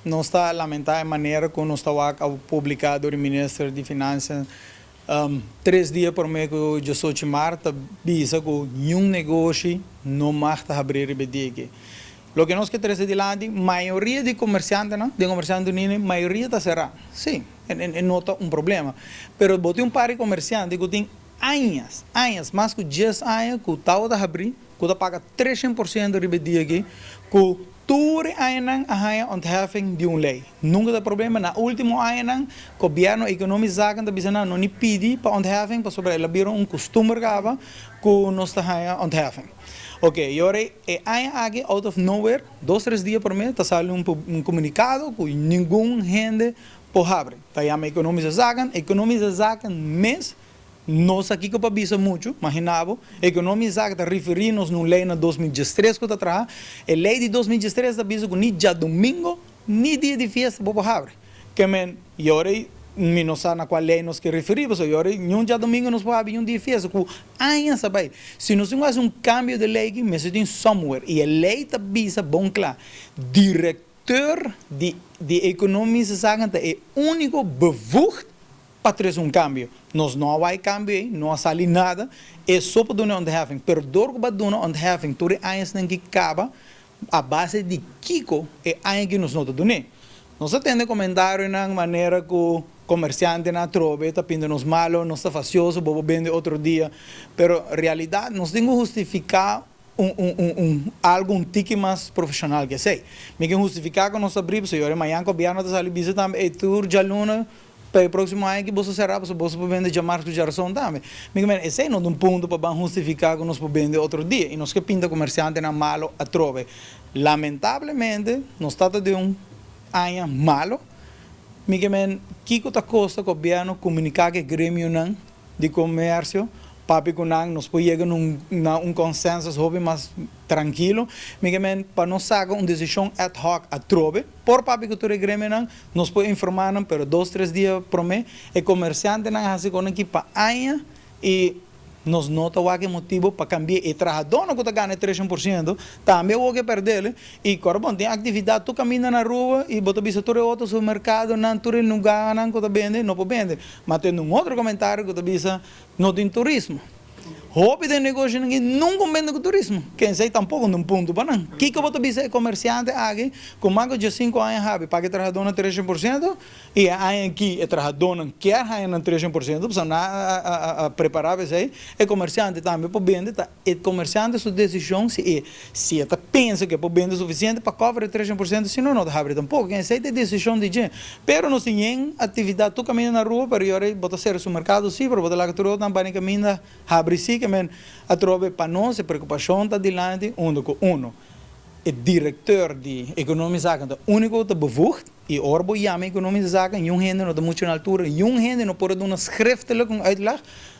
Nos ta lamentá e manera ku nos ta wak a publiká dor di Minister di Finansia 3 dia promé ku 18 mart, ta bisa ku niun negoshi no mag ta habri riba e dia aki. Loke nos ke trese dilanti, mayoria di komersiantenan, den komersiante uní, mayoria ta será. Sí, e no ta un problema. Pero bo tin un par di komersiante ku tin añas, añas, mas ku 10 aña ku tabata habri, ku ta paga 300% riba e dia aki, ku tur añanan a haña ontheffing di un lei. Nunka ta problema. Na último añanan, gobièrnu Economische Zaken ta bisa nan no ni pidi pa ontheffing, pasobra el a bira un kustumber kaba ku nos ta haña ontheffing. Ok, i ora e aña aki, out of nowhere, 2, 3 dia promé, ta sali un komunikado ku ningun hende por habri. Ta yama Economische Zaken, Economische Zaken mes no sa kiko pa bisa muchu, imaginá bo, Economische Zaken ta referí nos na un lei na 2013 ku ta traha. E lei di 2013 ta bisa ku ni djadumingu ni dia di fiesta bo por habri. Ke men, i ora mi no sa na kua lei nos ke referí, pasobra i ora niun djadumingu nos por habri, niun dia di fiesta, ku aña sa bai. Si nos tin ku hasi un kambio di lei aki, mester tin somewhere. I e lei ta bisa bon kla, direkteur di Economische Zaken ta e úniko bevoegd pa trese un kambio. Nos no a wak kambio ei, no a sali nada, e so por duna ontheffing. Pero dor ku bo a duna ontheffing tur e añanan ku kaba, a base di kiko e aña ku nos no ta dun'é? Nos a tende komentarionan manera ku komersiantenan atrobe ta pinta nos malo, nos ta fasioso, bo por bende otro dia. Pero realidat nos tin ku hustifiká un algu un tiki mas profeshonal ku esei. Mi ke hustifiká ku nos ta habrí, pasobra mañan gobièrnu ta sali bisa tambe, ei, tur djaluna pa e próksimo aña ku boso será, pasobra boso por bende djamars ku djarason tambe. Mi ke mira, esei no ta un punto pa ban hustifiká ku nos por bende otro dia. I nos ke pinta komersiantenan malo atrobe. Lamentablemente, nos ta den un aña malo. Mi ke men, kiko ta kosta gobièrnu komuniká ku e gremionan di komersio, papia ku nan, nos por yega na un konsensus hopi mas trankilo? Mi ke men, pa nos saka un desishon ad hoc atrobe, por papia ku tur e gremionan, nos por informá nan, pero 2, 3 dia promé. E komersiantenan a hasi kon aki pa aña i nos no ta wak e motibu pa kambia. E trahadónan ku ta gana e 300% tambe awor ke pèrdel. I kòrda bon, tin aktividat tur kaminda na Aruba i bo ta bisa tur e otro supermerkadonan, tur e lugánan ku ta bende, no por bende. Ma tin un otro komentario ku ta bisa no tin turismo. Hopi den negoshonan aki nunka un bende ku turismo. Ken esei tampoko no un punto pa nan. Kiko bo ta bisa e komersiante aki ku mas ku 15 aña habi paga e trahadónan 300% i e aña aki e trahadónan kier haña nan 300%, pasobra nan a prepará pa esei? E komersiante tambe por bende, ta e komersiante su desishon si e ta pensa ku e por bende sufisiente pa cover e 300%, si no, no ta habri tampoko. Ken esei ta e desishon di dje. Pero nos tin yen aktividat tur kaminda na Aruba, pero yora bo ta sera su merkado si, pero bo ta laga tur otro nan bani kaminda habri si. Ke men atrobe pa nos e preokupashon ta dilanti unda ku uno, e direkteur di Economische Zaken ta úniko ku ta bevoegd, i ora bo yama Economische Zaken niun hende no ta muchu na altura, niun hende no por a duna schriftelijk un uitleg,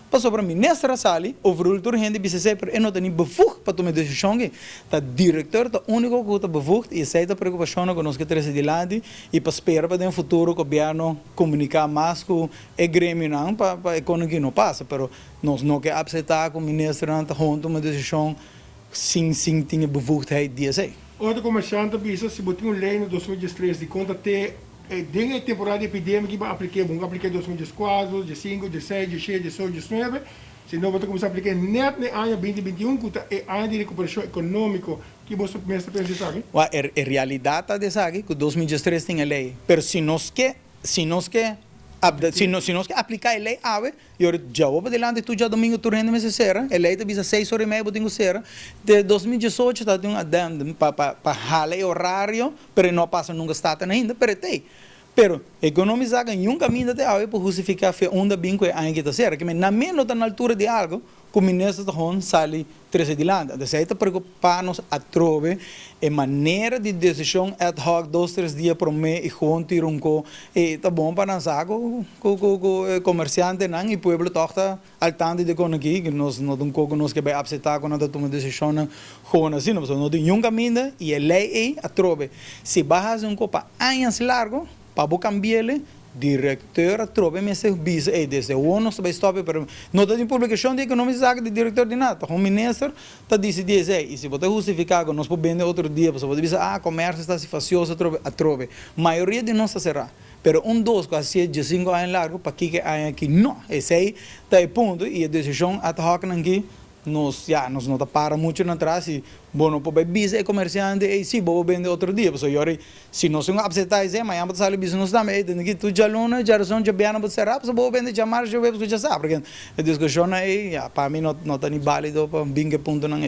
pasobra minister a sali overrule tur hende bisa esei, pero e no ta ni bevoegd pa tuma e desishon aki. Ta direkteur ta úniko ku ta bevoegd i esei ta preokupashonnan ku nos ke trese dilanti i pa spera pa den futuro gobièrnu komuniká mas ku e gremionan pa e kon aki no pasa. Pero nos no ke apseptá ku ministernan ta hon tuma desishon sin tin e bevoegdheid di esei. Otro komersiante a bisa si bo tin un lei na 2013 di konta te den e temporada di epidemia ki bo aplik'é, bo no aplik'é 2014, 15, 16, 17, 18, 19, sino bo ta kuminsá aplik'é nèt na e aña 2021 ku ta e aña di rekuperashon ekonómiko. Ki bo mester pensa esaki? Wak, e realidat ta di esaki ku 2013 tin e lei, pero si nos ke apliká e lei awe, i ora djawe pa dilanti tur djadumingu tur hende mester sera. E lei ta bisa 6'30 bo tin ku sera. Te 2018 ta tin un addendum pa hala e orario, pero e no a pasa nunka Staten ainda, pero e ta ei. Pero Economische Zaken niun kaminda te awe por hustifiká fe unda bin ku e aña ki ta sera. Ke men nan mes no ta na altura di algu ku minister ta hon sali trese dilanti. Anto esei ta preokupá nos atrobe, e manera di desishon ad hoc 2, 3 dia promé i gewoon tira un ko i ta bon pa nan sa ku e komersiantenan i pueblo tòg ta al tanto di kon aki ku nos no ta un ko ku nos ke bai apseptá ku nan ta tuma desishonnan gewoon asina, pasobra no tin niun kaminda i e lei ei atrobe si bo a hasi un ko pa añas largo pa bo kambi'el. Direktor trobe mester bisa, ei, desde awor nos ta bai stòp, pero no ta tin publikashon di economische zaken di direktor di nada, ta un minister ta disidí esei. I si bo ta hustifiká ku nos por bende otro dia, pasobra bo ta bisa, ah, komersio ta hasi fasioso atrobe, atrobe. Mayoria di nos ta será. Pero un dos ku a hasié 15 aña largu, pakiko e aña aki no? Esei ta e punto i e desishon ad hoc nan aki nos, ya, nos no ta para muchu na tras i bo no por bai bisa e komersiante, ei, si, bo por bende otro dia, pasobra yori si nos tin aseptá esei, mañana bo ta sali bisa nos tambe, ei, tende ki tur djaluna, djarason, djabièrnè bo ta será, pasobra bo por bende djamars, djaweps ku djasabra. E diskushon ei, ya, pa mi no ta ni bálido pa bin ku e puntonan ei.